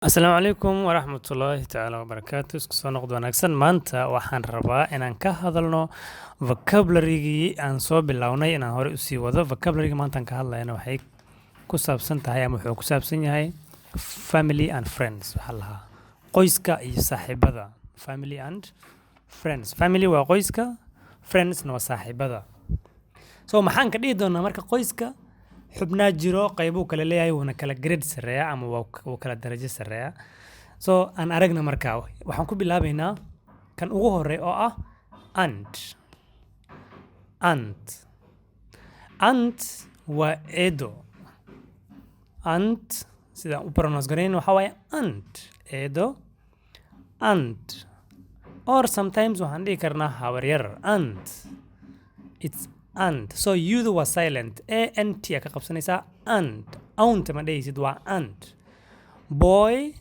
Asalaamu calaykum waraxmatullaahi tacaala wabarakaatu. Isku soo noqod wanaagsan. Maanta waxaan rabaa inaan ka hadalno vocabulary-gii aan soo bilownay, inaan hore usii wado. Vocabulary-ga maanta aan ka hadlayna waxay ku saabsan tahay ama wuxuu ku saabsan yahay family and friends. Waxaa lahaa qoyska iyo saaxiibada. Family and friends. Family waa qoyska, friendsna waa saaxiibada. So maxaan ka dhihi doonaa marka? Qoyska xubnaa jiro, qaybuu kala leeyahay, wuuna kala grade sarreeya ama wuu kala darajo sarreeya. So aan aragna markaa. Waxaan ku bilaabaynaa kan ugu horey oo ah aunt. Aunt, aunt waa eedo. Aunt sidaan u pronounce garayn waxaa waaye aunt, eedo. Aunt or sometimes waxaan dhihi karnaa habaryar. Aunt, it's aunt. So u-du waa silent, a n t aa ka qabsanaysaa. Aunt, aunt ma dhehaysid, waa aunt. Boy,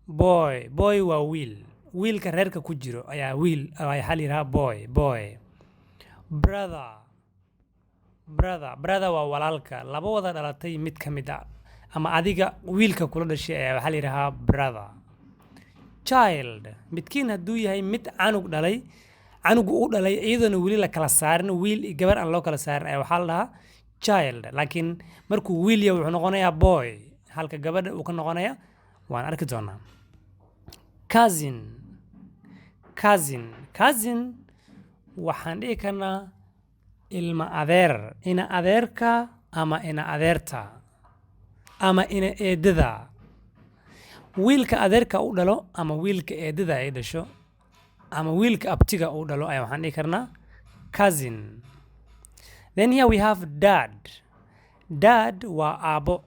boy, boy waa wiil. Wiilka reerka ku jiro ayaa wiil waxaa la yidhaha boy, boy. Brother, brother, brother waa walaalka laba wada dhalatay mid ka mid a ama adiga wiilka kula dhashay ayaa waxaa la yidhahaa brother. Child, midkiin hadduu yahay mid canug dhalay, canugu u dhalay iyadoona weli la kala saarin, wiil iyo gabar aan loo kala saarin, ayaa waxaa la dhahaa child. Laakiin markuu wiil yahay wuxuu noqonayaa boy, halka gabadha uu ka noqonaya waan arki doonaa. Cousin, cousin, cousin waxaan dhihi karnaa ilma adeer, ina adeerka ama ina adeerta ama ina eedada. Wiilka adeerka u dhalo ama wiilka eedada ay dhasho ama wiilka abtiga uu dhalo ayaa waxaan dhihi karnaa cousin. Then here we have dad. Dad waa aabo.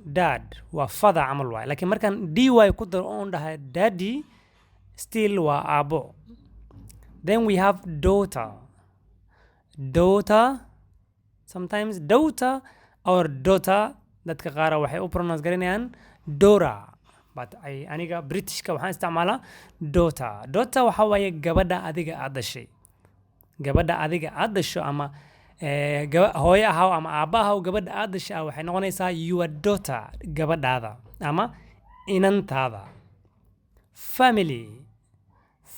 Dad waa father camal waay, laakiin markaan dy ku daro oon dhahay daddy, still waa aabo. Then we have daughter. Daughter, sometimes daughter or daughter, dadka qaara waxay u pronounce garanayaan dora, but ay aniga Britishka waxaan isticmaalaa daughter. Daughter waxaa waaye gabadha adiga aad dhashay. Gabadha adiga aad dhasho ama hooyo ahaw ama aabba ahaw, gabadha aad dhashay ah waxay noqonaysaa your daughter, gabadhaada ama inantaada. Family,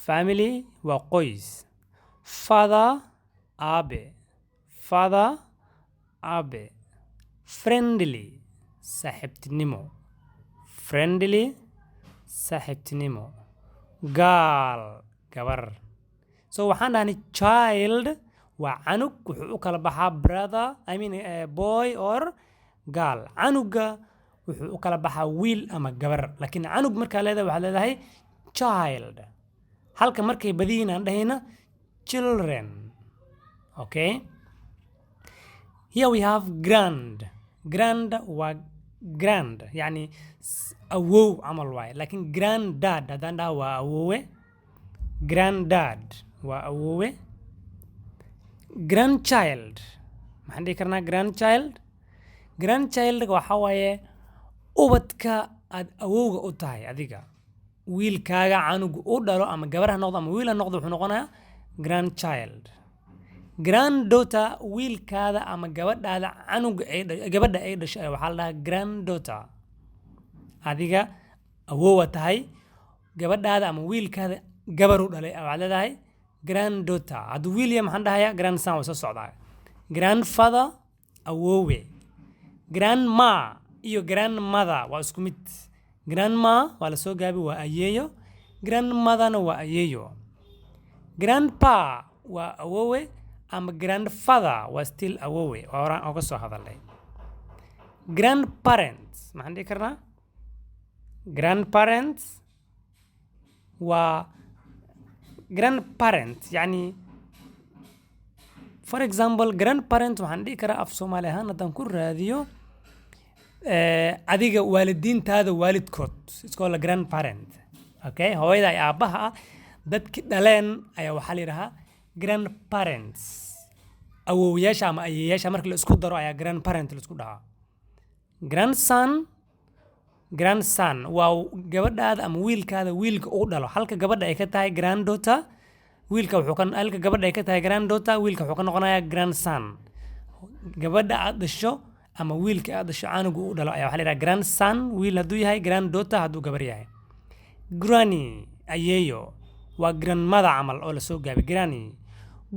family waa qoys. Father, aabe. Father, aabe. Friendly, saaxiibtinimo. Friendly, saaxiibtinimo. Girl, gabar. So waxaan dhahnay child waa canug, wuxuu u kala baxaa brother, I mean, boy or girl. Canuga wuxuu u kala baxaa wiil ama gabar, laakiin canug markaa leedahay waxaad leedahay child, halka markay badiyiin aan dhahayna children. Okay, here we have grand. Grand waa grand, yani awow camal waaye, laakiin granddad haddaan dhaha waa awowe. Granddad waa awowe. Grandchild, maxaan dhihi karnaa grandchild? Grandchild waxaa waaye ubadka aad awowga u tahay adiga. Wiilkaaga canuga u dhalo, ama gabar ha noqdo ama wiil ha noqdo, wuxuu noqonayaa grandchild. Granddaughter, wiilkaada ama gabadhaada canuga ay gabadha ay dhasho ayaa waxaa la dhahaa granddaughter. Adiga awowa tahay, gabadhaada ama wiilkaada gabar u dhalay waxaad leedahay granddaughter. Hadduu wiil yahay maxaan dhahayaa? Grandson waa soo socdaa. Grandfather, awowe. Grandma iyo grandmother waa isku mid. Grandma waa lasoo gaabi, waa ayeeyo. Grandmotherna waa ayeeyo. Grandpa waa awowe ama grandfather waa still awowe, waa horaan oga soo hadalnay. Grandparents, maxaan dhihi karnaa? Grandparents waa grandparent, yani for example grandparent waxaan dhihi karaa af Soomaali ahaan haddaan ku raadiyo, adiga waalidiintaada waalidkood, it's called a grandparent. Okay, hooyada iyo aabbaha ah dadki dhaleen ayaa waxaa la yidhahaa grandparents. Awowyaasha ama ayeeyaasha marka la isku daro ayaa grandparent la isku dhahaa. Grandson, grandson waa gabadhaada ama wiilkaada wiilka uu dhalo. Halka gabadha ay ka tahay granddaughter, wiilka wuxuu ka, halka gabadha ay ka tahay granddaughter, wiilka wuxuu ka noqonayaa grandson. Gabadha aad dhasho Ama wiilka aad dhasho canuga uu dhalo ayaa waxaa la yidhaha grandson wiil hadduu yahay, granddaughter hadduu gabar yahay. Granny, ayeeyo, waa grandmother camal oo lasoo gaabay, granny.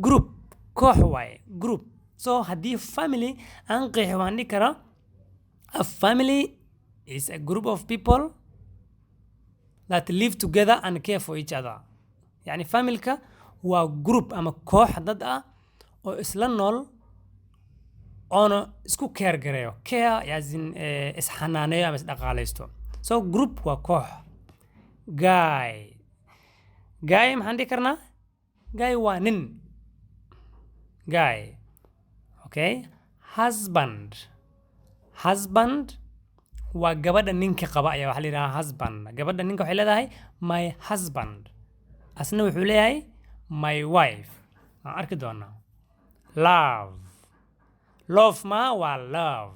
Group, koox waaye, group. So haddii family aan qeexo, waan dhihi karaa: a family is a group of people that live together and care for each other. Yani familka waa group ama koox dad ah oo isla nool oona isku care gareeyo, care as in isxanaaneeyo ama isdhaqaalaysto. So group waa koox. Guy, guy maxaan dhihi karnaa? Guy waa nin, guy. Okay, husband. Husband waa gabadha ninka qaba ayaa waxaa la yidhahaa husband. Gabadha ninka waxay leedahay "my husband", asna wuxuu leeyahay "my wife". Waan arki doonaa. Love, love ma waa love.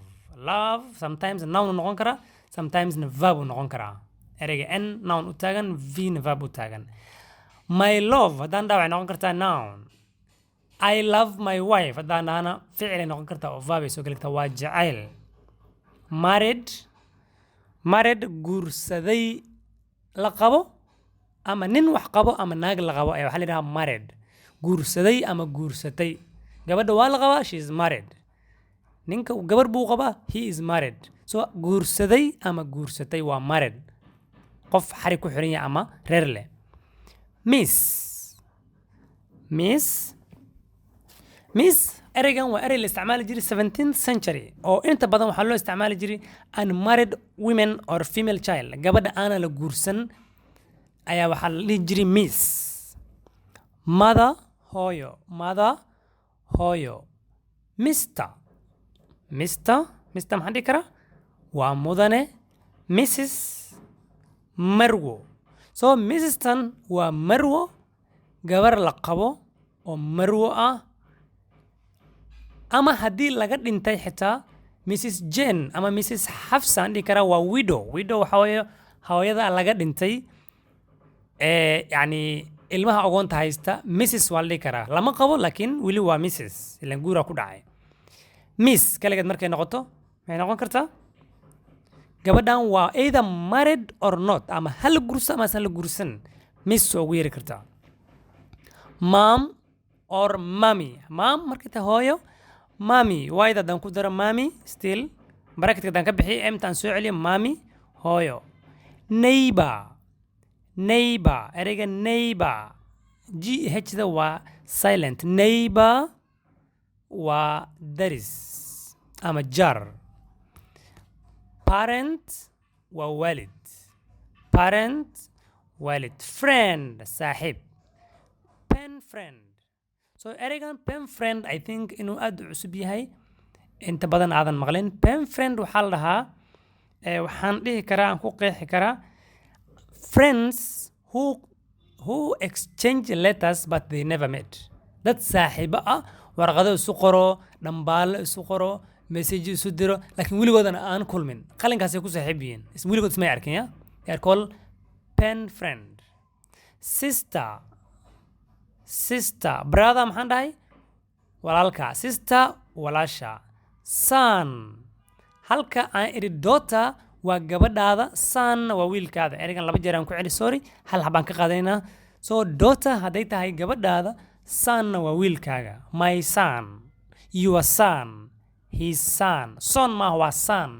Love sometimes noun uu noqon karaa, sometimesna verb uu noqon karaa. Ereyga n noun u taagan, v na verb u taagan. "My love" haddaan dhaha, waxay noqon kartaa noun. "I love my wife" haddaan dhahana, ficilay noqon kartaa oo verb ay soo geli kartaa, waa jacayl. Married, married, guursaday, la qabo, ama nin wax qabo ama naag la qabo ayaa waxaa la yidhahaa married, guursaday ama guursatay. Gabadha waa la qabaa, she is married. Ninka gabar buu qabaa, he is married. So guursaday ama guursatay waa married, qof xarig ku xiran yahay ama reer leh. Miss, miss, miss, ereygan waa erey la isticmaali jiray 17th century, oo inta badan waxaa loo isticmaali jiray unmarried women or female child. Gabadha aanan la guursan ayaa waxaa la dhihi jiray miss. Mother, hooyo. Mother, hooyo. Mister, mister, mister maxaan dhihi karaa? Waa mudane. Mrs, marwo. So Mrs-tan waa marwo, gabar la qabo oo marwo ah, ama haddii laga dhintay xitaa Mrs Jane ama Mrs Xafsa aan dhihi karaa, waa widow. Widow waxaa weeye hooyada laga dhintay ee yacni ilmaha ogoonta haysta. Mrs waa la dhihi karaa, lama qabo laakiin weli waa Mrs, ilan guuraa ku dhacay. Miss kaligeed markay noqoto, maxay noqon kartaa? Gabadhan waa either married or not, ama ha la gurso ama asan la gursan, miss waa ugu yeeri kartaa. Mom or mommy. Mom markay tahay hooyo, mommy wayda haddaan ku daro mommy, still bracketka haddaan ka bixiyo, m-taan soo celiyo, mommy, hooyo. Neighbor, neighbor, ereyga neighbor, g h da waa silent. Neighbor waa daris ama jar. Parent waa waalid, parent, waalid. Friend, saaxiib. Pen friend. So ereygan pen friend, I think inuu aad u cusub yahay, inta badan aadan maqlin. Pen friend waxaa la dhahaa, waxaan dhihi karaa, aan ku qeexi karaa, friends who exchange letters but they never met. Dad saaxiibo ah, warqado isu qoro, dhambaalo isu qoro, message isu diro, laakiin weligoodana aan kulmin, qalinkaasay ku saaxiib yihiin, weligood ismay arkin. Ya, they are called pen friend. Sister, sister. Brother maxaan dhahay? Walaalka. Sister, walaasha. Son, halka aan idhi daughter waa gabadhaada, son waa wiilkaada. Ereygan laba jeer aan ku celi, sorry, hal xabaan ka qaadanaynaa. So daughter hadday tahay gabadhaada, sonna waa wiilkaaga. My son, your son, his son. Son maaha, waa son,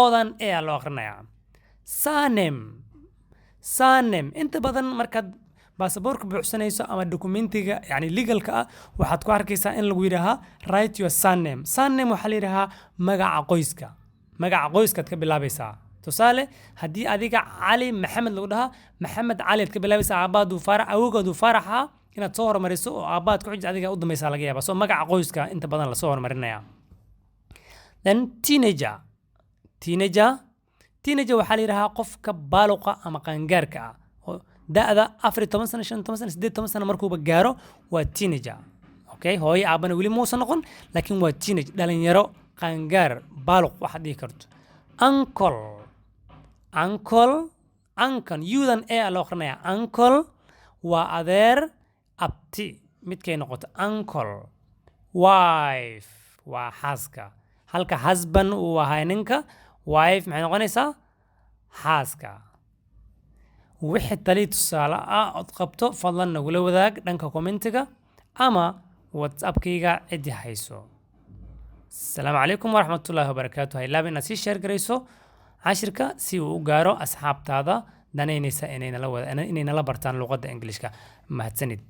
odan ayaa loo akhrinayaa. Surname, surname, inta badan markaad baasaboorka buuxsanayso ama dokumentiga yani legalka ah, waxaad ku arkaysaa in lagu yidhaahaa "Write your surname." Surname waxaa la yidhahaa magaca qoyska. Magaca qoyskaad ka bilaabaysaa. Tusaale, haddii adiga Cali Maxamed lagu dhahaa, Maxamed Cali aad ka bilaabaysaa. Aabbaha Faarax, awowgaadu Faaraxa inaad soo hormariso oo aabbaad ku xijis, adiga u dambaysaa laga yaaba. So magaca qoyska inta badan lasoo horumarinaya. Then teenager, teenager, teenager waxaa la yidhahaa qofka baaluqa ama qaangaarka ah oo da'da 14 sano, 15 sano, 18 sano markuuba gaaro waa teenager. Okay, hooyo aabana weli muusan noqon, laakiin waa teenage, dhalinyaro, qaangaar, baaluq waxaad dhihi karto. Uncle, uncle, uncle, u-dan e a loo akrinaya. Uncle waa adeer, abti midkay noqoto, uncle. Wife waa xaaska. Halka husband uu ahay ninka, wife maxay noqonaysaa? Xaaska. Wixii tali tusaale ah ood qabto, fadlan nagula wadaag dhanka commentiga ama WhatsAppkayga cidii hayso. Asalaamu calaykum waraxmatullaahi wabarakaatu. Ha ilaabin inaad sii share garayso cashirka si uu u gaaro asxaabtaada danaynaysa inay nala bartaan luqadda Englishka. Mahadsanid.